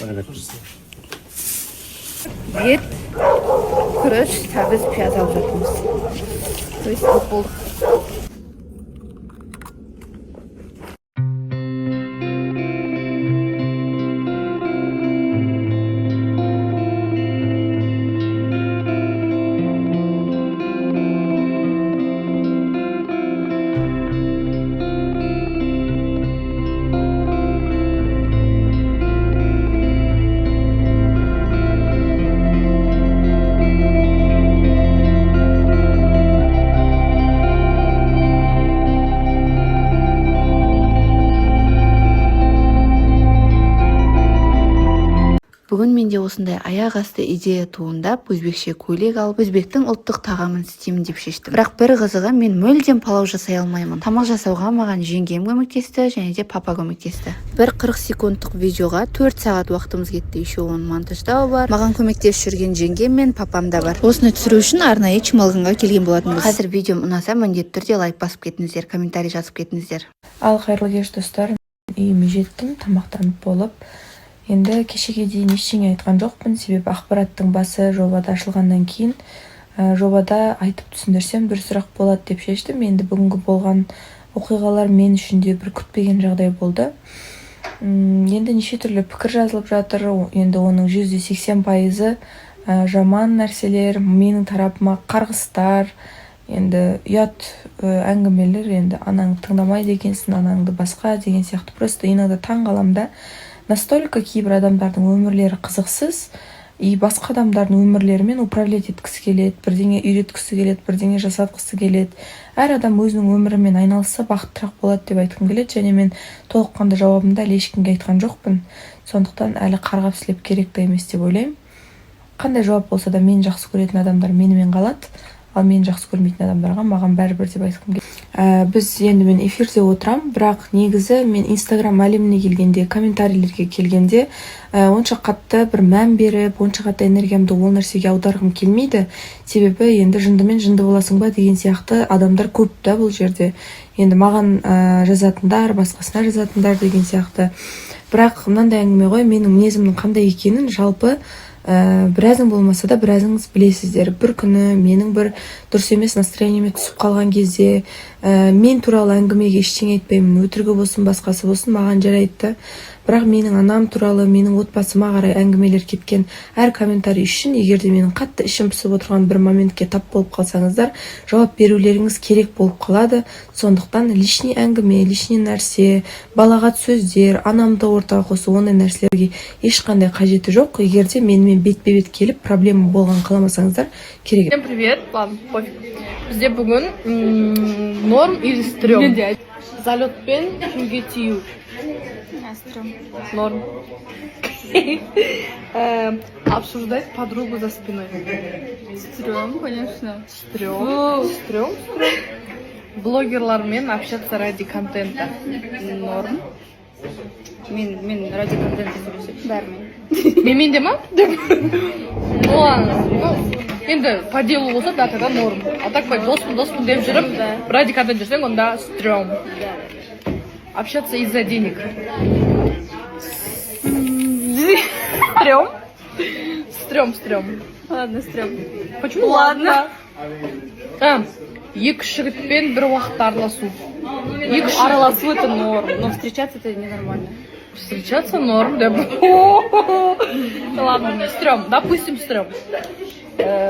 Ет, күріш, сәбіз, пияз алып жатырмыз. То есть алып болдық. Бүгін менде осындай аяқ асты идея туындап, өзбекше көйлек алып, өзбектің ұлттық тағамын істеймін деп шештім. Бірақ бір қызығы, мен мүлдем палау жасай алмаймын. Тамақ жасауға маған жеңгем көмектесті және де папа көмектесті. Бір 40 секундтық видеоға 4 сағат уақытымыз кетті. Еще оның монтаждау бар. Маған көмектесіп жүрген жеңгем мен папам да бар. Осыны түсіру үшін арнайы Чемалганға келген болатынбыз. Қазір видеом ұнаса, міндетті түрде лайк басып кетіңіздер, комментарий жазып кетіңіздер. Ал, қайырлы кеш, достар! Үйіме жеттім, тамақтанып болып. Енді кешеге дейін ештеңе айтқан жоқпын, себебі ақпараттың басы жобада ашылғаннан кейін жобада айтып түсіндірсем, дұрысырақ болады деп шештім. Енді бүгінгі болған оқиғалар мен үшін де бір күтпеген жағдай болды. Енді неше түрлі пікір жазылып жатыр. Енді оның 80%-ы жаман нәрселер, менің тарапыма қарғыстар, енді ұят әңгімелер, енді анаңды тыңдамайды екенсің, анаңды басқа деген сияқты. Просто иногда таң қаламын да, настолько кейбір адамдардың өмірлері қызықсыз и басқа адамдардың өмірлерімен управлять еткісі келеді, бірдеңе үйреткісі келеді, бірдеңе жасатқысы келеді. Әр адам өзінің өмірімен айналысса, бақыттырақ болады деп айтқым келеді. Және мен толыққанды жауабымды әлі ешкімге айтқан жоқпын, сондықтан әлі қарғап сілеп керек те емес деп ойлаймын. Қандай жауап болса да, мені жақсы көретін адамдар менімен қалады, ал мені жақсы көрмейтін адамдарға маған бәрібір деп айтқым келеді. Біз енді, мен эфирде отырамын, бірақ негізі мен Инстаграм әлеміне келгенде, комментарийлерге келгенде, онша қатты бір мән беріп, онша қатты энергиямды ол нәрсеге аударғым келмейді. Себебі енді жындымен жынды боласың ба деген сияқты адамдар көп та бұл жерде. Енді маған жазатындар, басқасына жазатындар деген сияқты. Бірақ мынандай әңгіме ғой, менің мінезімнің қандай екенін жалпы біразың болмаса да, біразыңыз білесіздер. Бір күні менің бір дұрыс емес настроениеме түсіп қалған кезде, мен туралы әңгімеге ештеңе айтпаймын, өтірігі болсын, басқасы болсын, маған жарайды да. Бірақ менің анам туралы, менің отбасыма қарай әңгімелер кеткен әр комментарий үшін, егер де менің қатты ішім пысып отырған бір моментке тап болып қалсаңыздар, жауап берулеріңіз керек болып қалады. Сондықтан лишний әңгіме, лишний нәрсе, балағат сөздер, анамды ортаға қосу, ондай нәрселерге ешқандай қажеті жоқ. Егер де менімен бетпе бет келіп проблема болған қаламасаңыздар, керек. Всем привет, ладно, пофиг. Бізде бүгін норм или стрём? Залетпен кімге тию? Норм. Обсуждать подругу за спиной. Стрём, конечно. Стрём, стрём, стрём. Блогерлармен общаться ради контента. Норм. Мен ради контента сөйлесемін бәрімен. Менімен де ма? Ну ладно, ну, енді по делу болса да, тогда норм. А так былай доспын, доспын деп жүріп, ради контент жүрсең, онда стрём. Общаться из-за денег. Стрём. Стрём, стрём. Ладно, стрём. Почему ладно? А, екі үш жігітпен бір уақытта араласу. Екі үш Араласу — это норм, но встречаться — это ненормально. Встречаться норм, да. Ладно, стрём, допустим, стрём.